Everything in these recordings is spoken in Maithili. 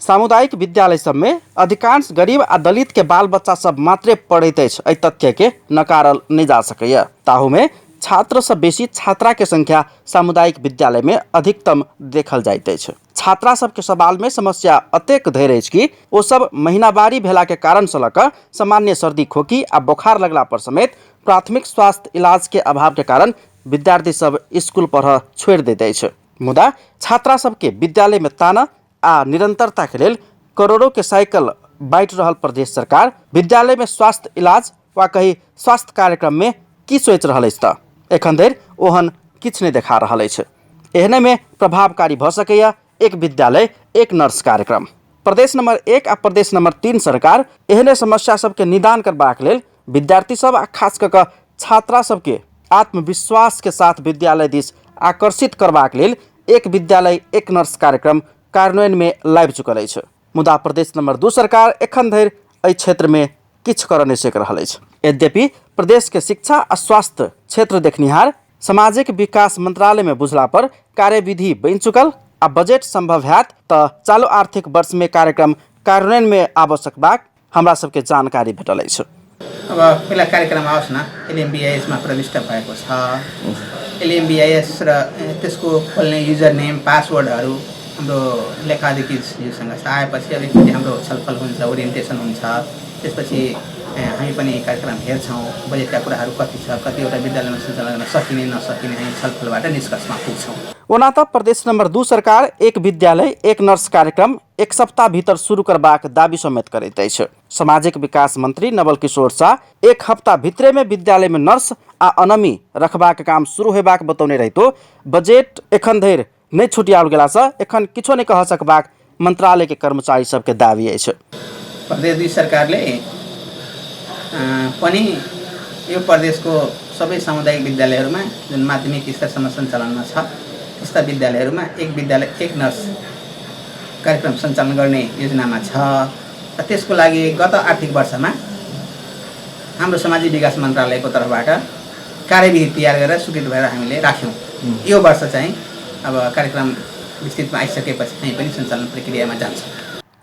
सामुदायिक विद्यालय सबमे अधिकांश गरीब आ दलित के बाल बच्चा सब मात्रे पढ़ैत अछि, एहि तथ्य के नकारल नहि जा सकैए। ताहूमे छात्रसँ बेसी छात्राके संख्या सामुदायिक विद्यालयमे अधिकतम देखल जाइत अछि। छात्रा सबके सवालमे समस्या अतेक धरि अछि कि ओ सब महीनावारी भेलाके कारणसँ लऽ कऽ सामान्य सर्दी खोकी आ बोखार लगला पर समेत प्राथमिक स्वास्थ्य इलाजके अभावके कारण विद्यार्थी सब स्कूल पढ़ऽ छोड़ि दैत अछि। मुदा छात्रा सबके विद्यालयमे ताना आ निरंतरताके लेल करोड़ोके साइकिल बाँटि रहल प्रदेश सरकार विद्यालयमे स्वास्थ्य इलाज वा कही स्वास्थ्य कार्यक्रममे की सोचि रहल अछि तऽ एखन धरि ओहन किछु नहि देखा रहल अछि। एहनेमे प्रभावकारी भऽ सकैए एक विद्यालय एक नर्स कार्यक्रम। प्रदेश नंबर 1 आ प्रदेश नंबर 3 सरकार एहने समस्या सबके निदान करबाक लेल विद्यार्थी सब आ खास कऽ कऽ छात्रा सबके आत्मविश्वास के साथ विद्यालय दिस आकर्षित करबाक लेल एक विद्यालय एक नर्स कार्यक्रम कार्यान्वयन में लाबि चुकल अछि। मुदा प्रदेश नंबर 2 सरकार एखन धरि एहि क्षेत्र में किछु करऽ नहि सकि रहल अछि। यद्यपि प्रदेश के शिक्षा आ स्वास्थ्य क्षेत्र देखनिहार सामाजिक विकास मंत्रालय में बुझला पर कार्यविधि बनि चुकल आ बजट संभव हैत तऽ चालू आर्थिक वर्ष में कार्यक्रम कार्यान्वयन में आबऽ सकबाक हमरा सबके जानकारी भेटल अछि। अब पहिला कार्यक्रम आओस् न, एलएमबिआइएसमा प्रविष्ट भएको छ। एलएमबिआइएस र त्यसको खोल्ने युजर नेम पासवर्डहरू हाम्रो लेखाधिकृतज्यूसँग छ। आएपछि अब एकचोटि हाम्रो छलफल हुन्छ, ओरिएन्टेसन हुन्छ, त्यसपछि हामी पनि कार्यक्रम हेर्छौँ, बजेटका कुराहरू कति छ, कतिवटा विद्यालयमा सञ्चालन गर्न सकिने नसकिने हामी छलफलबाट निष्कर्षमा पुग्छौँ। ओना तऽ प्रदेश नंबर 2 सरकार एक विद्यालय एक नर्स कार्यक्रम एक सप्ताह भीतर शुरू करबाक दावी समेत करैत अछि। सामाजिक विकास मंत्री नवल किशोर शाह एक हफ्ता भीतरे में विद्यालय में नर्स आ अनमी रखबाक काम शुरू होयबाक बतौने रहितो बजट एखन धरि नहि छुटियाओल गेलासँ एखन किछो नहि कह सकबाक मंत्रालय के कर्मचारी सबके दावी अछि। प्रदेश 2 सरकारले पनि यो प्रदेशको सबै सामुदायिक विद्यालयहरूमा जुन माध्यमिक स्तरसम्म सञ्चालनमा छ त्यस्ता विद्यालयहरूमा एक विद्यालय एक नर्स कार्यक्रम सञ्चालन गर्ने योजनामा छ र त्यसको लागि गत आर्थिक वर्षमा हाम्रो सामाजिक विकास मन्त्रालयको तर्फबाट कार्यविधि तयार गरेर स्वीकृत भएर हामीले राख्यौँ। यो वर्ष चाहिँ अब कार्यक्रम विस्तृतमा आइसकेपछि हामी पनि सञ्चालन प्रक्रियामा जान्छौँ।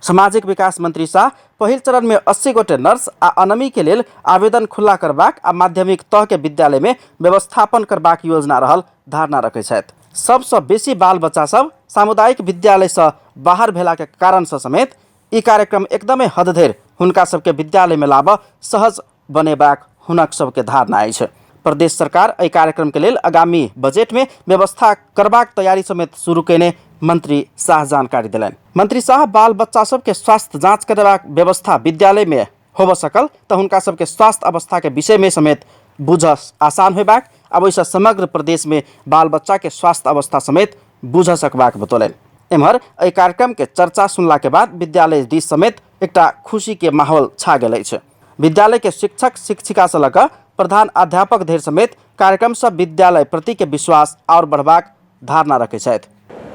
सामाजिक विकास मंत्री शाह पहिल चरण में 80 गोटे नर्स आ अनमी के लेल आवेदन खुल्ला करबाक आ माध्यमिक तह के विद्यालय में व्यवस्थापन करबाक योजना रहल धारणा रखै छथि। सबसँ बेसी बाल बच्चा सब सामुदायिक विद्यालय सँ बाहर भेला के कारण सँ समेत ई कार्यक्रम एकदमै हद धरि हुनका सबके विद्यालय में लाबऽ सहज बनेबाक हुनक सबके धारणा अछि। प्रदेश सरकार एहि कार्यक्रम के लेल आगामी बजट में व्यवस्था करबाक तैयारी समेत शुरू कयने मंत्री शाह जानकारी देलनि। मंत्री शाह बाल बच्चा सबके स्वास्थ्य जांच करेबाक व्यवस्था विद्यालय में होबऽ सकल तऽ हुनका सबके स्वास्थ्य अवस्था के विषय में समेत बुझऽ आसान होयबाक आ ओहिसँ समग्र प्रदेश में बाल बच्चा के स्वास्थ्य अवस्था समेत बुझऽ सकबाक बतौलनि। एम्हर एहि कार्यक्रम के चर्चा सुनला के बाद विद्यालय दिस समेत एकटा खुशी के माहौल छा गेल अछि। विद्यालय के शिक्षक शिक्षिका से लऽ कऽ प्रधान अध्यापक धरि समेत कार्यक्रम सँ विद्यालय प्रति के विश्वास आओर बढ़बाक धारणा रखै छथि।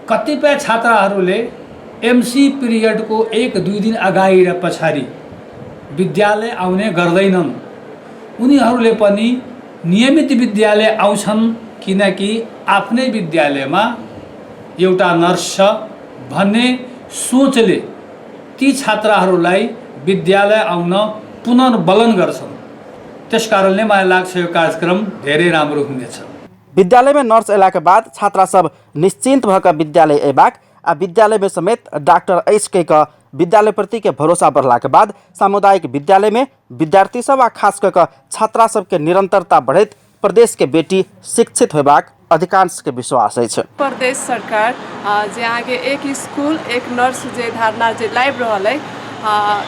कतिपय छात्राहरूले एमसी पिरियडको 1-2 दिन अगाडि र पछाडि विद्यालय आउने गर्दैनन्। उनीहरूले पनि नियमित विद्यालय आउँछन् किनकि आफ्नै विद्यालयमा एउटा नर्स छ भन्ने सोचले ती छात्राहरूलाई विद्यालय आउन पुनर्बलन गर्छन्। त्यसकारणले मलाई लाग्छ यो कार्यक्रम धेरै राम्रो हुनेछ। विद्यालय में नर्स अयलाक बाद छात्रा सब निश्चिंत भऽ कऽ विद्यालय अयबाक आ विद्यालय में समेत डॉक्टर अछि कहि कऽ विद्यालय प्रति के भरोसा बढ़लाक बाद सामुदायिक विद्यालय में विद्यार्थी सब आ खास कऽ कऽ छात्रा सबके निरंतरता बढ़ैत प्रदेश के बेटी शिक्षित होयबाक अधिकांश के विश्वास अछि। प्रदेश सरकार जे अहाँके एक स्कूल एक नर्स जे धारणा जे लाबि रहल अइ,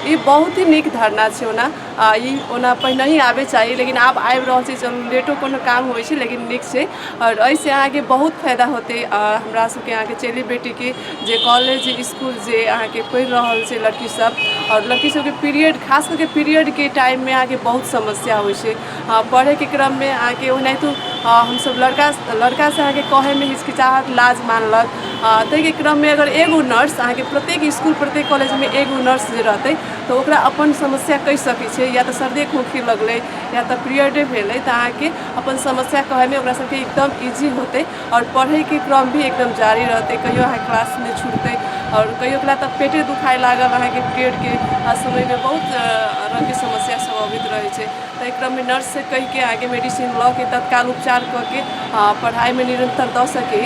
ई बहुत ही नीक धारणा छै। ओना ई ओना पहिनहि आबै चाही, लेकिन आब आबि रहल छै। चलू लेटो कोनो काम होइ छै, लेकिन नीक छै। आओर एहिसँ अहाँके बहुत फायदा होतै हमरा सबके अहाँके चेली बेटीके, जे कॉलेज इसकुल जे अहाँके पढ़ि रहल छै लड़की सब। आओर लड़की सबके पीरियड, खास कऽ के पीरियडके टाइममे अहाँके बहुत समस्या होइ छै पढ़ैके क्रममे। अहाँके ओनाहितो हमसब लड़का लड़कासँ अहाँके कहैमे हिचकिचाहट, लाज मानलक। ताहिके क्रममे अगर एगो नर्स अहाँके प्रत्येक इसकुल प्रत्येक कॉलेजमे एगो नर्स जे रहतै, तऽ ओकरा अपन समस्या कहि सकै छै। या तऽ सर्दिए खोँखी लगलै या तऽ पीरियडे भेलै, तऽ अहाँके अपन समस्या कहैमे ओकरा सबके एकदम इजी होतै आओर पढ़ैके क्रम भी एकदम जारी रहतै। कहियो अहाँके क्लास नहि छुटतै। आओर कहियो काल तऽ पेटे दुखाय लागल अहाँके पीरियडके समयमे बहुत रङ्गके समस्या सब अबैत रहै छै। ताहि क्रममे नर्ससँ कहिके अहाँके मेडिसिन लऽ के तत्काल उपचार कऽ के पढ़ाइमे निरन्तर दऽ सकी।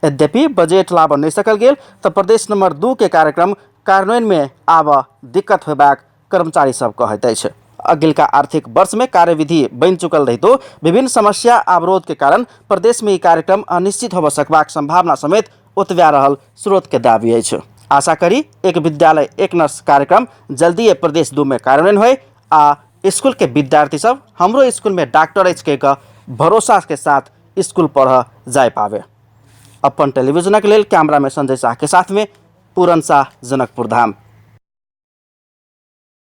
यद्यपि बजेट लाबऽ नहि सकल गेल तऽ प्रदेश नंबर 2 के कार्यक्रम कार्यान्वयन मे आब दिक्कत होयबाक कर्मचारी सब कहैत अछि। अगिलका आर्थिक वर्ष मे कार्यविधि बनि चुकल रहितो विभिन्न समस्या आ अवरोध के कारण प्रदेश मे ई कार्यक्रम अनिश्चित होबऽ सकबाक संभावना समेत ओतबा रहल स्रोत के दावी अछि। आशा करी एक विद्यालय एक नर्स कार्यक्रम जल्दिए प्रदेश 2 मे कार्यान्वयन होय आ स्कूल के विद्यार्थी सब हमरो स्कूल में डॉक्टर अछि कहि कऽ भरोसा के साथ स्कूल पढ़ऽ जाय पावे। अपन टेलीविजनक लेल कैमरा में संजय साह के साथ में पूरन साह, जनकपुर धाम।